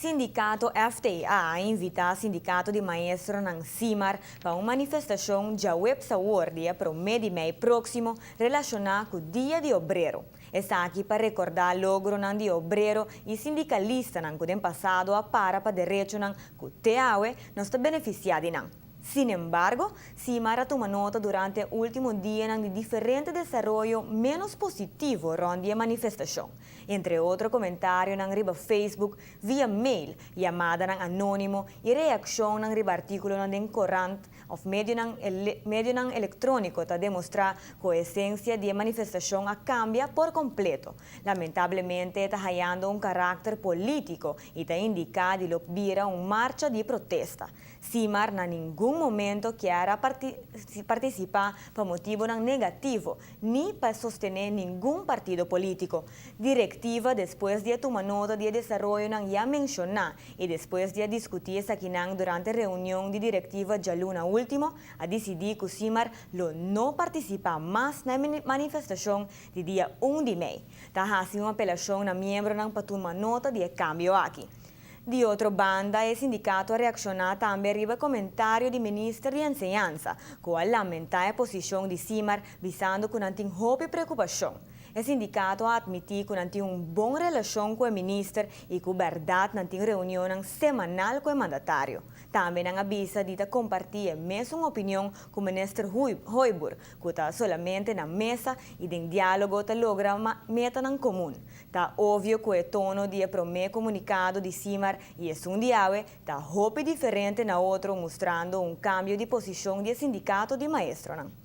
Sindikato FTA a invitá Sindikato di Maestronan SIMAR pa un manifestashon djaweps awor dia promé di mei próksimo relashoná ku Dia di Obrero. Esaki pa rekordá logronan di obrero i sindikalistanan ku den pasado a para pa derechonan ku te awe nos ta benefisiá di nan. Sinembargo, SIMAR a tuma nota durante e último dianan di diferente desaroyo ménos positivo rònt di e manifestashon. Entre otro komentarionan riba Facebook, via mail, yamadanan anónimo i reakshonnan riba artíkulonan den korant òf medionan medionan elektróniko ta demostrá ku e esensia di e manifestashon a kambia por kompleto. Lamentablemente e ta hayando un karakter polítiko i ta indiká di lo bira un marcha di protesta. SIMAR na ningun momento kier a partisipá pa motibonan negativo ni pa sostené ningun partido polítiko. Direktiva despues di a tuma nota di e desaroyonan ya menshoná i despues di a diskutí esakinan durante reunion di direktiva djaluna último, a disidí ku SIMAR lo no partisipá mas na e manifestashon di dia un di mei. Ta hasi un apelashon na miembronan pa tuma nota di e kambio aki. Di otro banda, e sindikato a reakshoná tambe riba e komentario di minister di Enseñansa, ku a lamentá e posishon di Simar bisando ku nan tin hopi preokupashon. E sindikato a atmití ku nan tin un bon relashon ku e minister i ku bèrdat nan tin reunionnan semanal ku e mandatario. Tambe nan a bisa di ta kompartí e mesun opinion ku minister Hooyboer, ku ta solamente na mesa i den diálogo ta logra metanan komun. Ta obvio ku e tono di e promé komunikado di Simar i esun di awe ta hopi diferente na otro mustrando un kambio di posishon di e sindikato di maestronan.